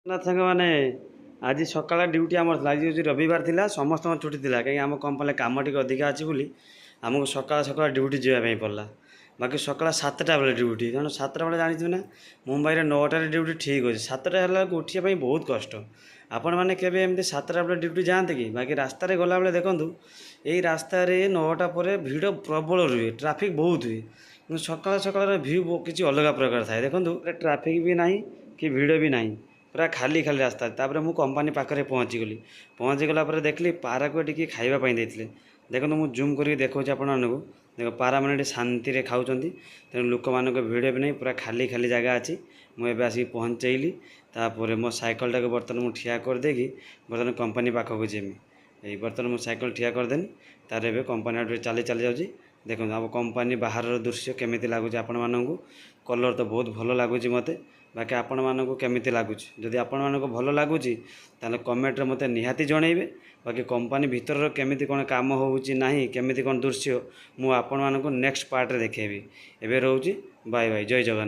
ନା ସାଙ୍ଗମାନେ, ଆଜି ସକାଳେ ଡ୍ୟୁଟି ଆମର ଥିଲା। ଆଜି ହେଉଛି ରବିବାର ଥିଲା, ସମସ୍ତଙ୍କର ଛୁଟି ଥିଲା। କାହିଁକି ଆମ କମ୍ପାନୀରେ କାମ ଟିକେ ଅଧିକା ଅଛି ବୋଲି ଆମକୁ ସକାଳ ସକାଳ ଡ୍ୟୁଟି ଯିବା ପାଇଁ ପଡ଼ିଲା। ବାକି ସକାଳ 7ଟା ବେଳେ ଡ୍ୟୁଟି। କାରଣ 7ଟା ବେଳେ ଜାଣିଥିବେ ନା, ମୁମ୍ବାଇରେ 9ଟାରେ ଡ୍ୟୁଟି ଠିକ୍ ଅଛି, 7ଟା ହେଲା ବେଳକୁ ଉଠିବା ପାଇଁ ବହୁତ କଷ୍ଟ। ଆପଣମାନେ କେବେ ଏମିତି 7ଟା ବେଳେ ଡ୍ୟୁଟି ଯାଆନ୍ତି କି? ବାକି ରାସ୍ତାରେ ଗଲାବେଳେ ଦେଖନ୍ତୁ, ଏଇ ରାସ୍ତାରେ 9ଟା ପରେ ଭିଡ଼ ପ୍ରବଳ ରୁହେ, ଟ୍ରାଫିକ୍ ବହୁତ ହୁଏ। କିନ୍ତୁ ସକାଳ ସକାଳର ଭ୍ୟୁ କିଛି ଅଲଗା ପ୍ରକାର ଥାଏ। ଦେଖନ୍ତୁ, ଟ୍ରାଫିକ୍ ବି ନାହିଁ କି ଭିଡ଼ ବି ନାହିଁ, ପୁରା ଖାଲି ଖାଲି ରାସ୍ତା। ତାପରେ ମୁଁ କମ୍ପାନୀ ପାଖରେ ପହଞ୍ଚିଗଲି। ପହଞ୍ଚିଗଲା ପରେ ଦେଖିଲି ପାରାକୁ ଏଠି ଖାଇବା ପାଇଁ ଦେଇଥିଲେ। ଦେଖନ୍ତୁ, ମୁଁ ଜୁମ୍ କରିକି ଦେଖାଉଛି ଆପଣମାନଙ୍କୁ। ଦେଖ, ପାରାମାନେ ଏଠି ଶାନ୍ତିରେ ଖାଉଛନ୍ତି। ତେଣୁ ଲୋକମାନଙ୍କ ଭିଡ଼ ବି ନାହିଁ, ପୁରା ଖାଲି ଖାଲି ଜାଗା ଅଛି। ମୁଁ ଏବେ ଆସିକି ପହଞ୍ଚେଇଲି। ତାପରେ ମୋ ସାଇକେଲଟାକୁ ବର୍ତ୍ତମାନ ମୁଁ ଠିଆ କରିଦେଇକି ବର୍ତ୍ତମାନ କମ୍ପାନୀ ପାଖକୁ ଯିମି। ଏଇ ବର୍ତ୍ତମାନ ମୁଁ ସାଇକେଲ ଠିଆ କରିଦେନି। ତାର ଏବେ କମ୍ପାନୀ ଆଡ଼େ ଚାଲି ଚାଲି ଯାଉଛି। ଦେଖନ୍ତୁ, ଆମ କମ୍ପାନୀ ବାହାରର ଦୃଶ୍ୟ କେମିତି ଲାଗୁଛି ଆପଣମାନଙ୍କୁ? କଲର୍ ତ ବହୁତ ଭଲ ଲାଗୁଛି ମୋତେ। ବାକି ଆପଣମାନଙ୍କୁ କେମିତି ଲାଗୁଛି? ଯଦି ଆପଣମାନଙ୍କୁ ଭଲ ଲାଗୁଛି, ତାହେଲେ କମେଣ୍ଟରେ ମୋତେ ନିହାତି ଜଣେଇବେ। ବାକି କମ୍ପାନୀ ଭିତରର କେମିତି କ'ଣ କାମ ହେଉଛି ନାହିଁ, କେମିତି କ'ଣ ଦୃଶ୍ୟ, ମୁଁ ଆପଣମାନଙ୍କୁ ନେକ୍ସଟ ପାର୍ଟରେ ଦେଖେଇବି। ଏବେ ରହୁଛି, ବାଏ ବାଏ, ଜୟ ଜଗନ୍ନାଥ।